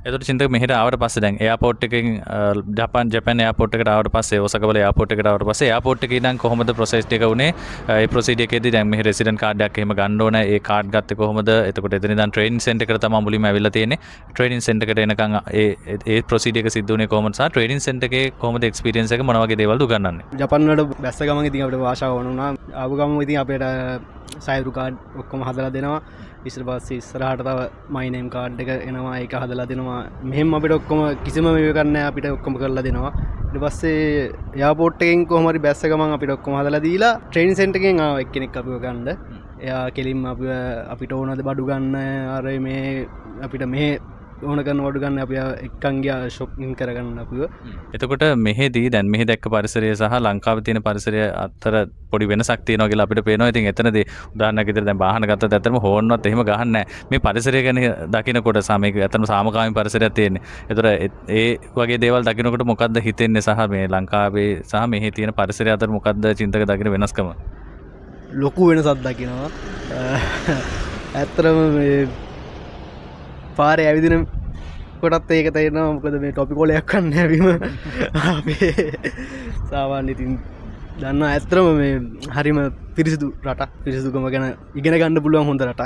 එතකොට චින්තක, මෙහෙට ආවට පස්සේ දැන් එයාපෝට් එකෙන් ජපාන් ජපන් එයාපෝට් එකට ආවට පස්සේ, ඔසාකා වල එයාපෝට් එකට ආවට පස්සේ, එයාපෝට් එකේ ඉඳන් කොහොමද ප්‍රොසෙස් එක වුණේ? ඒ ප්‍රොසීඩර් එකේදී දැන් මෙහෙ රෙසිඩන්ට් කාඩ් එකක් එහෙම ගන්න ඕන. ඒ කාඩ් ගත්තේ කොහොමද? එතකොට එතන ඉඳන් ට්‍රේනින් සෙන්ටර් එකට තමයි මුලින්ම ඇවිල්ලා තියෙන්නේ. ට්‍රේනින් සෙන්ටර් එකට එනකන් ඒ ඒ ප්‍රොසීඩර් එක සිද්ධ වුණේ කොහොමද සහ ට්‍රේනින් සෙන්ටර් එකේ කොහොමද එක්ස්පීරියන්ස් එක, මොන වගේ දේවල්ද උගන්වන්නේ? ජපන් වලට බැස්ස ගමන් ඉතින් අපිට භාෂාව ඕන වුණා. ආපු ගමන් ඉතින් අපිට සයිරු කාඩ් ඔක්කොම හදලා දෙනවා. ඊට පස්සේ ඉස්සරහට තව මයි නේම් කාඩ් එක එනවා, ඒක හදලා දෙනවා. මෙහෙම අපිට ඔක්කොම කිසිම මේක නැහැ, අපිට ඔක්කොම කරලා දෙනවා. ඊට පස්සේ එයාපෝට් එකෙන් කොහොම හරි බැස්ස ගමන් අපිට ඔක්කොම හදලා දීලා ට්‍රේනින් සෙන්ටර් එකෙන් ආවා එක්කෙනෙක් අපිව ගන්න. එයා කෙලින්ම අපිව අපිට ඕනද බඩු ගන්න, අර මේ අපිට මෙහෙ ඕන කරන බඩු ගන්න අපි එක්කන් ගියා ෂොපින් කරගන්න අපිව. එතකොට මෙහෙදී දැන් මෙහෙ දැක්ක පරිසරය සහ ලංකාවේ තියෙන පරිසරය අතර පොඩි වෙනසක් තියෙනවා කියලා අපිට පේනවා. ඉතින් එතනදී උදාහරණයක් විදිහට දැන් වාහන ගත්තත් ඇත්තටම හෝන්වත් එහෙම ගහන්නේ නැහැ. මේ පරිසරය ගැන දකිනකොට සහ මේක ඇත්තටම සාමකාමී පරිසරයක් තියෙන්නේ. ඒතර ඒ වගේ දේවල් දකිනකොට මොකද්ද හිතෙන්නේ සහ මේ ලංකාවේ සහ මෙහෙ තියෙන පරිසරය අතර මොකද්ද චින්තක දකින වෙනස්කම? ලොකු වෙනසක් දකිනවා. ඇත්තටම මේ පාරේ ඇවිදින කොටත් ඒක තේරෙනවා. මොකද මේ ටොපි කොලයක් කන්නේ ඇවිම අපේ සාමාන්‍ය ඉතින් දන්නවා. ඇත්තටම මේ හරිම පිරිසිදු රටක්. පිරිසිදුකම ගැන ඉගෙන ගන්න පුළුවන් හොඳ රටක්.